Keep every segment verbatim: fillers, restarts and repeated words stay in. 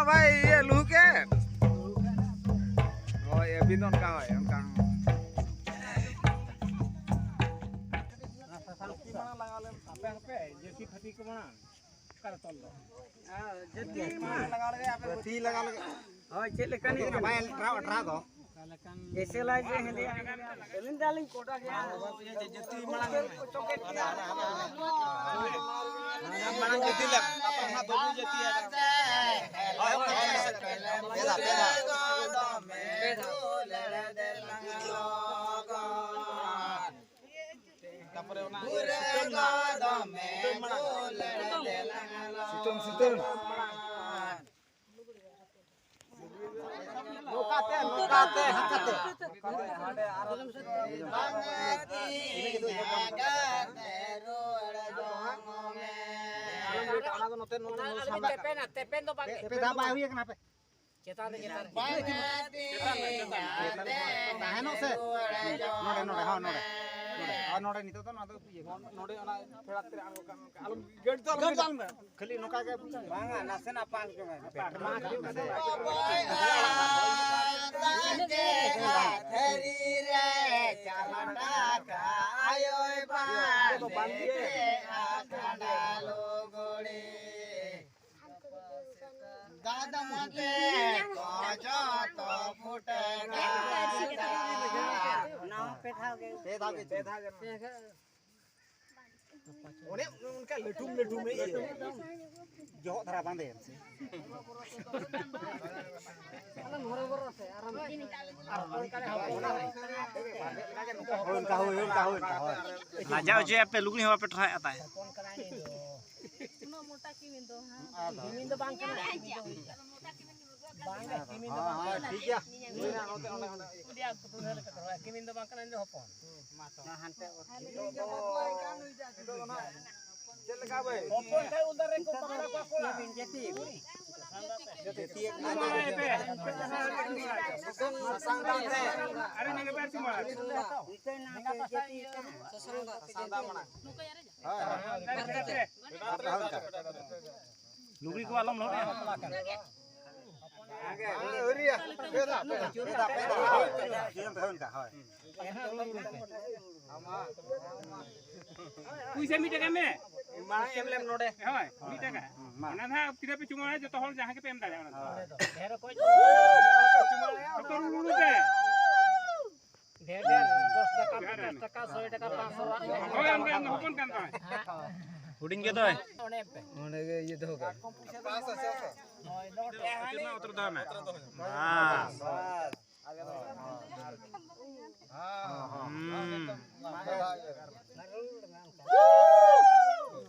ᱵᱷᱟᱭ, ᱤᱭᱟᱹ, ᱞᱩᱦᱩᱠ ᱮ᱾ ᱦᱳᱭ, ᱟᱹᱵᱤᱱ ᱫᱚ ᱚᱱᱠᱟ, ᱦᱳᱭ, ᱚᱱᱠᱟ᱾ ᱦᱟᱯᱮ, ᱦᱟᱯᱮ, ᱡᱟᱹᱛᱤ ᱯᱷᱟᱹᱛᱤ ᱠᱚ ᱢᱟᱲᱟᱝ᱾ ᱚᱠᱟᱨᱮ ᱛᱚᱞ ᱫᱚ? ᱦᱮᱸ, ᱡᱟᱹᱛᱤ ᱢᱟᱲᱟᱝ ᱞᱟᱜᱟᱣ ᱞᱮᱜᱮ, ᱟᱯᱮ ᱯᱟᱹᱛᱤ ᱞᱟᱜᱟᱣ ᱞᱮᱜᱮ᱾ ᱦᱳᱭ, ᱪᱮᱫ ᱞᱮᱠᱟᱱᱤᱡ ᱠᱟᱱᱟ? ᱵᱟᱭ ᱟᱴᱷᱨᱟᱣ, ᱟᱴᱷᱨᱟᱣ ᱫᱚ᱾ ᱮᱥᱮᱞᱟᱭ ᱡᱮ ᱦᱮᱸᱫᱮᱭᱟ᱾ ᱟᱹᱞᱤᱧ ᱫᱚ ᱟᱹᱞᱤᱧ ᱠᱚᱰᱟ ᱜᱮᱭᱟ᱾ ᱡᱟᱹᱛᱤ ᱢᱟᱲᱟᱝ᱾ ᱢᱟᱲᱟᱝ ᱡᱟᱹᱛᱤ ᱞᱮ᱾ ᱛᱟᱯᱚᱨ ᱦᱟᱸᱜ ᱵᱟᱹᱵᱩ ᱡᱟᱹᱛᱤ᱾ ᱦᱳᱭ, ᱦᱳᱭ, ᱦᱳᱭ᱾ ᱯᱮ ᱫᱷᱟᱣ, ᱯᱮ ᱫᱷᱟᱣ᱾ ᱛᱟᱯᱚᱨᱮ ᱚᱱᱟ ᱥᱩᱛᱟᱹᱢ ᱱᱟᱜ᱾ ᱥᱩᱛᱟᱹᱢ ᱢᱟᱲᱟᱝ᱾ ᱥᱩᱛᱟᱹᱢ, ᱥᱩᱛᱟᱹᱢ᱾ ᱱᱚᱝᱠᱟᱛᱮ, ᱱᱚᱝᱠᱟᱛᱮ, ᱦᱟᱱᱠᱟᱛᱮ᱾ ᱚᱱᱟ ᱫᱚ ᱱᱚᱛᱮ, ᱱᱚᱛᱮ, ᱱᱚᱛᱮ ᱥᱟᱢᱵᱟ᱾ ᱛᱮᱯᱮᱱᱟ, ᱛᱮᱯᱮᱱ ᱫᱚ ᱵᱟᱝ᱾ ᱯᱮ ᱫᱷᱟᱣ ᱵᱟᱭ ᱦᱩᱭ ᱟᱠᱟᱱᱟ, ᱦᱟᱯᱮ᱾ ᱪᱮᱛᱟᱱ ᱨᱮ, ᱪᱮᱛᱟᱱ ᱨᱮ᱾ ᱛᱟᱦᱮᱱᱚᱜ ᱥᱮ᱾ ᱱᱚᱰᱮ, ᱱᱚᱰᱮ, ᱦᱚᱸ, ᱱᱚᱰᱮ᱾ ᱱᱚᱰᱮ, ᱟᱨ ᱱᱚᱰᱮ ᱱᱤᱛᱚᱜ ᱫᱚ ᱱᱚᱣᱟ ᱫᱚ ᱤᱭᱟᱹ ᱠᱟᱱᱟ᱾ ᱱᱚᱰᱮ ᱚᱱᱟ ᱯᱷᱮᱲᱟᱛ ᱨᱮ ᱟᱬᱜᱚ ᱠᱟᱜ ᱢᱮ᱾ ᱟᱞᱚᱢ ᱜᱟᱹᱰ ᱫᱚ ᱟᱞᱚᱢ ᱜᱟᱹᱰ ᱫᱟᱞ ᱢᱮ᱾ ᱠᱷᱟᱹᱞᱤ ᱱᱚᱝᱠᱟ ᱜᱮ᱾ ᱵᱟᱝᱟ, ᱱᱟᱥᱮᱱᱟᱜ ᱯᱟᱸᱠ ᱡᱚᱝ ᱟᱭ ᱢᱮ᱾ ᱯᱟᱸᱠ ᱡᱚᱝ ᱟᱭ ᱢᱮ᱾ ᱫᱷᱟᱹᱨᱤ ᱨᱮ ᱪᱟᱞᱟᱜ ᱟᱭᱳᱭ ᱵᱟᱸᱫᱮ ᱠᱮᱜᱼᱟ ᱠᱷᱟᱸᱰᱟ ᱞᱩᱜᱽᱲᱤ᱾ ᱫᱟᱫᱟ ᱢᱟᱛᱮ ᱠᱚ ᱡᱚᱛᱚ ᱯᱷᱩᱴᱟᱹ ᱠᱟᱫᱟ᱾ ᱚᱱᱟ ᱦᱚᱸ ᱯᱮ ᱫᱷᱟᱣ ᱜᱮ᱾ ᱯᱮ ᱫᱷᱟᱣ ᱜᱮ, ᱯᱮ ᱫᱷᱟᱣ ᱜᱮ᱾ ᱚᱱᱮ ᱚᱱᱠᱟ ᱞᱟᱹᱴᱩᱢ ᱞᱟᱹᱴᱩᱢ ᱮ ᱤᱭᱟᱹ᱾ ᱡᱚᱦᱚᱜ ᱫᱷᱟᱨᱟ ᱵᱟᱸᱫᱮ ᱮᱢ ᱥᱮ᱾ ᱟᱨ ᱚᱱᱠᱟ ᱞᱮ ᱦᱚᱯᱚᱱᱟ᱾ ᱦᱳᱭ, ᱚᱱᱠᱟ ᱦᱳᱭ, ᱚᱱᱠᱟ ᱦᱳᱭ, ᱚᱱᱠᱟ ᱦᱳᱭ᱾ ᱞᱟᱡᱟᱣ ᱦᱚᱪᱚᱭᱟᱯᱮ, ᱞᱩᱜᱽᱲᱤ ᱦᱚᱸ ᱵᱟᱯᱮ ᱴᱨᱟᱭᱮᱫ ᱛᱟᱭ᱾ ᱩᱱᱟᱹᱜ ᱢᱚᱴᱟ ᱠᱤᱢᱤᱱ ᱫᱚ, ᱦᱮᱸ? ᱠᱤᱢᱤᱱ ᱫᱚ ᱵᱟᱝ ᱠᱟᱱᱟ, ᱠᱤᱢᱤᱱ ᱫᱚ ᱦᱩᱭᱩᱜᱼᱟ᱾ ᱵᱟᱝ ᱜᱮ, ᱠᱤᱢᱤᱱ ᱫᱚ ᱵᱟᱝ ᱠᱟᱱᱟ᱾ ᱦᱮᱸ, ᱦᱮᱸ, ᱴᱷᱤᱠ ᱜᱮᱭᱟ᱾ ᱩᱱᱤ ᱫᱚ ᱦᱟᱱᱛᱮ ᱚᱨ᱾ ᱠᱤᱢᱤᱱ ᱫᱚ ᱵᱟᱝ ᱠᱟᱱᱟ, ᱩᱱᱤ ᱫᱚ ᱦᱚᱯᱚᱱ᱾ ᱢᱟ ᱛᱚ᱾ ᱱᱤᱛᱚᱜ ᱫᱚ ᱱᱟᱦᱟᱜ ᱪᱮᱫ ᱞᱮᱠᱟ ᱵᱟᱭ? ᱦᱚᱯᱚᱱ ᱠᱷᱟᱡ ᱩᱞ ᱫᱟᱨᱮ ᱠᱚ ᱯᱟᱠᱲᱟ ᱠᱚᱣᱟ ᱠᱚ᱾ ᱡᱟᱹᱛᱤ᱾ ᱡᱟᱹᱛᱤ᱾ ᱥᱟᱥᱟᱝ ᱫᱟᱢ ᱨᱮ᱾ ᱟᱨᱮ ᱢᱮᱱ ᱵᱮᱨ ᱛᱩᱢᱟ᱾ ᱥᱟᱥᱟᱝ ᱫᱟᱢ ᱢᱟᱲᱟᱝ᱾ ᱦᱳᱭ, ᱦᱳᱭ᱾ ᱞᱩᱜᱽᱲᱤ ᱠᱚ ᱟᱞᱚᱢ ᱞᱚᱦᱚᱫ ᱮᱭᱟ᱾ ᱯᱩᱭᱥᱟᱹ ᱢᱤᱫ ᱴᱟᱠᱟ ᱢᱮ᱾ ᱢᱟᱲᱟᱝ ᱮᱢ ᱞᱮᱢ ᱱᱚᱰᱮ᱾ ᱦᱳᱭ, ᱢᱤᱫ ᱴᱟᱠᱟ᱾ ᱢᱟ᱾ ᱚᱱᱟ ᱫᱚ ᱦᱟᱸᱜ ᱛᱤᱱᱟᱹᱜ ᱯᱮ ᱪᱩᱢᱟᱹᱲᱟᱭᱟ, ᱡᱚᱛᱚ ᱦᱚᱲ ᱡᱟᱦᱟᱸ ᱜᱮᱯᱮ ᱮᱢ ᱫᱟᱲᱮᱭᱟᱜᱼᱟ, ᱚᱱᱟ ᱫᱚ᱾ ᱦᱳᱭ᱾ ᱰᱷᱮᱨ ᱚᱠᱚᱭ ᱪᱩᱢᱟᱹᱲᱟᱭᱟ? ᱡᱚᱛᱚ ᱨᱩ ᱨᱩ ᱯᱮ᱾ ᱰᱷᱮᱨ ᱰᱷᱮᱨ, ᱫᱚᱥ ᱴᱟᱠᱟ, ᱯᱚᱧᱪᱟᱥ ᱴᱟᱠᱟ, ᱥᱚᱭ ᱴᱟᱠᱟ, ᱯᱟᱸᱪᱥᱚ ᱴᱟᱠᱟ᱾ ᱦᱳᱭ, ᱚᱱᱠᱟ ᱦᱚᱯᱚᱱ ᱠᱟᱱ ᱛᱟᱦᱮᱸᱫ᱾ ᱦᱩᱰᱤᱧ ᱜᱮ ᱫᱚᱭ᱾ ᱚᱸᱰᱮ ᱯᱮ᱾ ᱚᱸᱰᱮ ᱜᱮ ᱤᱭᱟᱹ ᱫᱚᱦᱚ ᱠᱟᱜ᱾ ᱦᱳᱭ, ᱫᱚᱦᱚ ᱠᱟᱜ᱾ ᱟᱹᱪᱩᱨ ᱢᱮ, ᱚᱛ ᱨᱮ ᱫᱚᱦᱚᱭ ᱢᱮ᱾ ᱵᱟᱥ᱾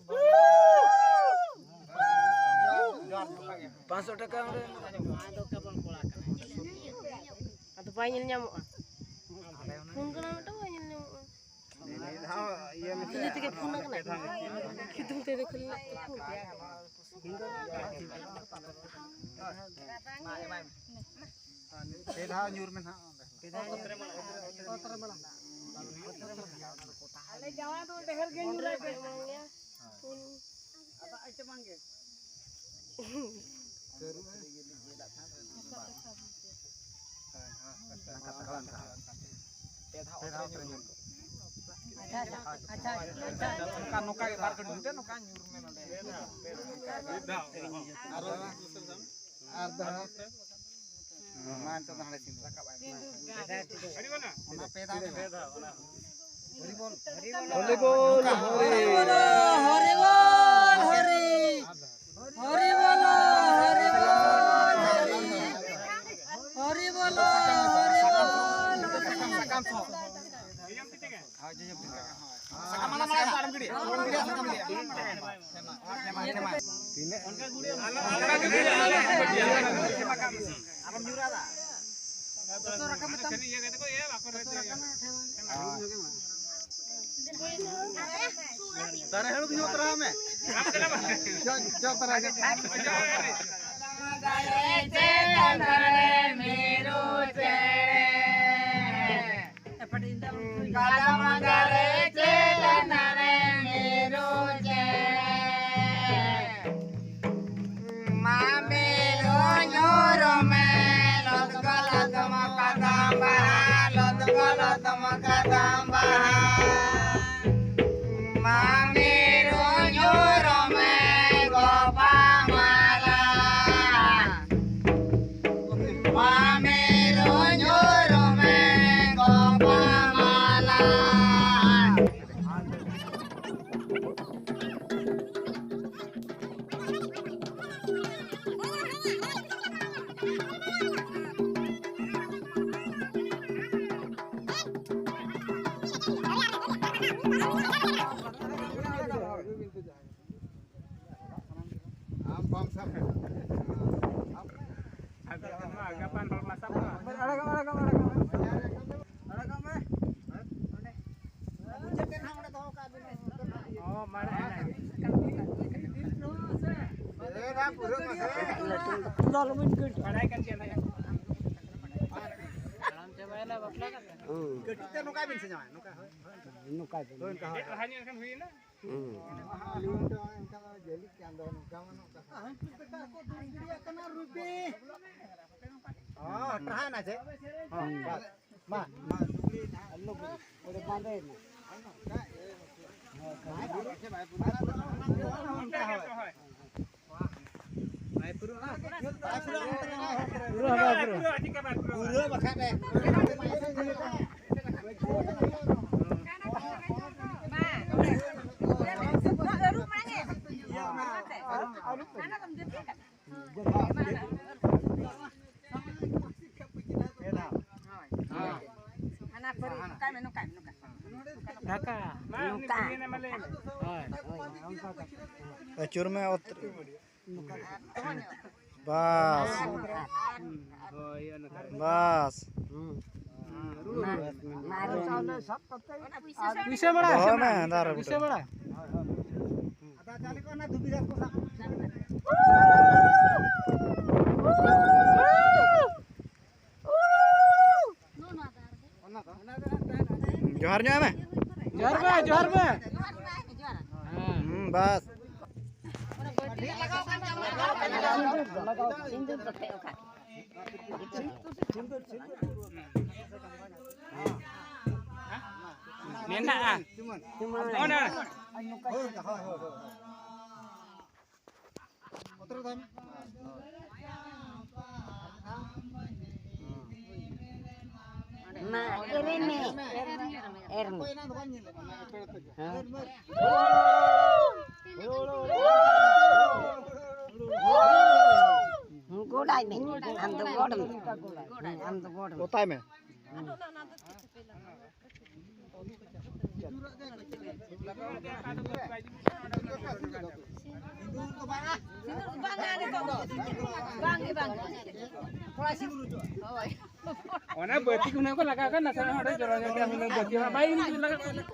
ᱦᱩᱸ᱾ ᱯᱟᱸᱪᱥᱚ ᱴᱟᱠᱟ ᱚᱸᱰᱮ᱾ ᱟᱫᱚ ᱵᱟᱭ ᱧᱮᱞ ᱧᱟᱢᱚᱜᱼᱟ᱾ ᱯᱷᱳᱱ ᱠᱟᱱᱟ ᱢᱤᱫᱴᱟᱝ, ᱵᱟᱭ ᱧᱮᱞ ᱧᱟᱢᱚᱜᱼᱟ᱾ ᱤᱭᱟᱹ ᱢᱮᱥᱮ᱾ ᱠᱷᱟᱹᱞᱤ ᱛᱮᱜᱮ ᱯᱷᱳᱱ ᱠᱟᱱᱟ᱾ ᱠᱷᱤᱫᱩᱢ ᱛᱮ ᱫᱚ ᱠᱷᱟᱹᱞᱤ ᱞᱟᱡ ᱛᱮ ᱯᱷᱳᱱ᱾ ᱯᱮ ᱫᱷᱟᱣ ᱧᱩᱨ ᱢᱮ ᱱᱟᱦᱟᱜ ᱚᱸᱰᱮ᱾ ᱟᱞᱮ ᱡᱟᱶᱟᱭ ᱫᱚ ᱰᱷᱮᱨ ᱜᱮ ᱧᱩᱨᱟᱭ ᱯᱮ᱾ ᱟᱫᱚ ᱟᱡ ᱛᱮ ᱵᱟᱝ ᱜᱮ᱾ ᱟᱪᱪᱷᱟ, ᱟᱪᱪᱷᱟ, ᱟᱪᱪᱷᱟ, ᱟᱪᱪᱷᱟ᱾ ᱱᱚᱝᱠᱟ, ᱱᱚᱝᱠᱟ ᱜᱮ ᱵᱟᱨ ᱜᱷᱟᱹᱲᱤᱡ ᱱᱚᱝᱠᱟ ᱧᱩᱨ ᱢᱮ ᱱᱚᱰᱮ᱾ ᱟᱨ ᱫᱚᱦᱲᱟ᱾ ᱢᱟ ᱱᱤᱛᱚᱜ ᱫᱚ ᱦᱟᱸᱰᱮ ᱥᱤᱸᱫᱩᱨ ᱨᱟᱠᱟᱵ ᱟᱭ᱾ ᱚᱱᱟ ᱯᱮ ᱫᱷᱟᱣ ᱜᱮ᱾ ᱦᱚᱨᱤ ᱵᱚᱞ, ᱦᱚᱨᱤ ᱵᱚᱞ, ᱦᱚᱨᱤ ᱵᱚᱞ, ᱦᱚᱨᱤ ᱵᱚᱞ, ᱦᱚᱨᱤ, ᱦᱚᱨᱤ ᱵᱚᱞ, ᱦᱚᱨᱤ ᱵᱚᱞ, ᱦᱚᱨᱤ ᱵᱚᱞ, ᱦᱚᱨᱤ ᱵᱚᱞ, ᱦᱚᱨᱤ ᱵᱚᱞ᱾ ᱫᱟᱨᱮ ᱦᱟᱹᱲᱩᱵ ᱧᱚᱜ ᱛᱚᱨᱟ ᱢᱮ᱾ ᱡᱚ, ᱡᱚ ᱛᱚᱨᱟ ᱧᱚᱜ᱾ ᱫᱟᱨᱮ ᱪᱮᱛᱟᱱ ᱨᱮ ᱢᱤᱨᱩ ᱪᱮᱬᱮ᱾ ᱠᱟᱫᱟᱢ ᱫᱟᱨᱮ ᱪᱮᱛᱟᱱ ᱨᱮ ᱢᱤᱨᱩ ᱪᱮᱬᱮ᱾ ᱢᱟ ᱢᱤᱨᱩ ᱧᱩᱨᱩᱢ ᱠᱟᱫᱟᱢ ᱵᱟᱦᱟ, ᱞᱚᱫᱢ ᱞᱚᱫᱢ ᱠᱟᱫᱟᱢ ᱵᱟᱦᱟ᱾ ᱢᱟᱢᱮᱨᱩ ᱧᱩᱨᱩᱢᱮ ᱜᱚᱯᱟ ᱢᱟᱞᱟ᱾ ᱢᱟᱢᱮᱨᱩ ᱧᱩᱨᱩᱢᱮ ᱜᱚᱯᱟ ᱢᱟᱞᱟ᱾ ᱟᱢ ᱵᱟᱢ ᱥᱟᱵ ᱠᱚᱣᱟ᱾ ᱟᱫᱚ ᱢᱟ ᱜᱟᱯᱟ ᱱᱚᱲ ᱢᱟ ᱥᱟᱵ ᱠᱚᱣᱟ᱾ ᱟᱲᱟᱜᱟᱢ, ᱟᱲᱟᱜᱟᱢ, ᱟᱲᱟᱜᱟᱢ᱾ ᱟᱲᱟᱜᱟᱢ ᱢᱮ᱾ ᱚᱸᱰᱮ᱾ ᱢᱩᱪᱟᱹᱫ ᱨᱮ ᱱᱟᱦᱟᱜ ᱚᱸᱰᱮ ᱫᱚᱦᱚ ᱠᱟᱜ ᱵᱤᱱ᱾ ᱚ, ᱢᱟᱲᱟᱝ ᱦᱮᱱᱟᱜ ᱜᱮ᱾ ᱮ, ᱫᱟ, ᱯᱩᱨᱟᱹ ᱢᱟᱥᱮ᱾ ᱵᱟᱲᱟᱭ ᱠᱟᱱ ᱜᱮᱭᱟ ᱱᱟᱦᱟᱜ᱾ ᱦᱟᱲᱟᱢ ᱪᱟᱵᱟᱭᱮᱱᱟ ᱵᱟᱯᱞᱟ ᱠᱟᱛᱮ᱾ ᱠᱟᱹᱴᱤᱡ ᱛᱮ ᱱᱚᱝᱠᱟ ᱵᱤᱱ ᱥᱮ ᱡᱟᱶᱟᱭ, ᱱᱚᱝᱠᱟ, ᱦᱳᱭ, ᱦᱳᱭ᱾ ᱱᱚᱝᱠᱟ ᱜᱮ᱾ ᱦᱳᱭ, ᱚᱱᱠᱟ, ᱦᱳᱭ᱾ ᱞᱟᱦᱟ ᱧᱚᱜ ᱮᱱᱠᱷᱟᱱ ᱦᱩᱭᱮᱱᱟ᱾ ᱦᱩᱸ᱾ ᱟᱹᱞᱤᱧ ᱫᱚ ᱮᱱᱠᱷᱟᱱ ᱫᱚ ᱡᱟᱹᱞᱤᱜ ᱠᱟᱱ ᱫᱚ ᱱᱚᱝᱠᱟ ᱢᱟ ᱱᱚᱝᱠᱟ᱾ ᱦᱟᱱᱠᱩ ᱵᱮᱴᱟ ᱠᱚ ᱫᱩᱲᱩᱵ ᱜᱤᱰᱤᱭᱟᱜ ᱠᱟᱱᱟ ᱨᱩᱯᱤ᱾ ᱦᱚᱸ, ᱴᱨᱟᱦᱟᱭ ᱱᱟ ᱪᱮ? ᱦᱚᱸ, ᱵᱟᱥ᱾ ᱢᱟ, ᱢᱟ᱾ ᱟᱞᱚ ᱠᱚ, ᱚᱸᱰᱮ ᱵᱟᱸᱫᱮᱭᱮᱱᱟ᱾ ᱯᱩᱨᱟᱹ ᱦᱚᱸ ᱵᱟᱭ ᱯᱩᱨᱟᱹᱜᱼᱟ᱾ ᱯᱩᱨᱟᱹ ᱵᱟᱠᱷᱟᱡ ᱫᱚ᱾ ᱟᱹᱨᱩᱵ ᱢᱟᱲᱟᱝ ᱮ᱾ ᱟᱹᱨᱩᱵ, ᱟᱹᱨᱩᱵ᱾ ᱦᱟᱱᱟ ᱫᱚᱢ ᱡᱟᱹᱯᱤᱫ ᱠᱟᱫᱟ? ᱦᱳᱭ᱾ ᱦᱟᱱᱟ ᱯᱟᱹᱨᱤ, ᱱᱚᱝᱠᱟᱭ ᱢᱮ, ᱱᱚᱝᱠᱟᱭ ᱢᱮ, ᱱᱚᱝᱠᱟᱭ ᱢᱮ᱾ ᱰᱷᱟᱠᱟ᱾ ᱱᱚᱝᱠᱟ᱾ ᱦᱳᱭ, ᱦᱳᱭ, ᱚᱱᱠᱟ ᱠᱟᱛᱮ᱾ ᱟᱹᱪᱩᱨ ᱢᱮ ᱚᱛ ᱨᱮ᱾ ᱵᱟᱥ᱾ ᱦᱳᱭ, ᱚᱱᱠᱟ᱾ ᱵᱟᱥ᱾ ᱯᱩᱭᱥᱟᱹ ᱢᱟᱲᱟ᱾ ᱫᱚᱦᱚᱭ ᱢᱮ, ᱫᱟᱨᱮ ᱯᱩᱭᱥᱟᱹ ᱵᱩᱴᱟᱹ᱾ ᱢᱟᱲᱟ᱾ ᱡᱚᱦᱟᱨ ᱧᱚᱜ ᱢᱮ᱾ ᱡᱚᱦᱟᱨ ᱢᱮ, ᱡᱚᱦᱟᱨ ᱢᱮ᱾ ᱦᱮᱸ᱾ ᱦᱩᱸ, ᱵᱟᱥ᱾ ᱢᱮᱱᱟᱜᱼᱟ᱾ ᱚᱱᱟ᱾ ᱢᱟ ᱮᱨᱮᱧ ᱢᱮ᱾ ᱮᱨ ᱢᱮ᱾ ᱦᱮᱸ᱾ ᱜᱚᱰᱟᱭ ᱢᱮ᱾ ᱟᱢ ᱫᱚ ᱜᱚᱰ ᱢᱮ᱾ ᱟᱢ ᱫᱚ ᱜᱚᱰ ᱢᱮ᱾ ᱚᱛᱟᱭ ᱢᱮ᱾ ᱵᱟᱝ ᱜᱮ, ᱵᱟᱝ ᱜᱮ᱾ ᱚᱱᱟ ᱵᱟᱹᱛᱤ ᱠᱚ ᱦᱩᱱᱟᱹᱝ ᱠᱚ ᱞᱟᱜᱟᱣ ᱠᱟᱜ, ᱱᱟᱥᱮ ᱦᱚᱸ ᱚᱸᱰᱮ ᱡᱚᱨᱚ ᱧᱚᱜ ᱜᱮᱭᱟ, ᱦᱩᱱᱟᱹᱝ ᱵᱟᱹᱛᱤ ᱦᱚᱸ ᱵᱟᱭ ᱞᱟᱜᱟᱜ ᱠᱟᱱᱟ᱾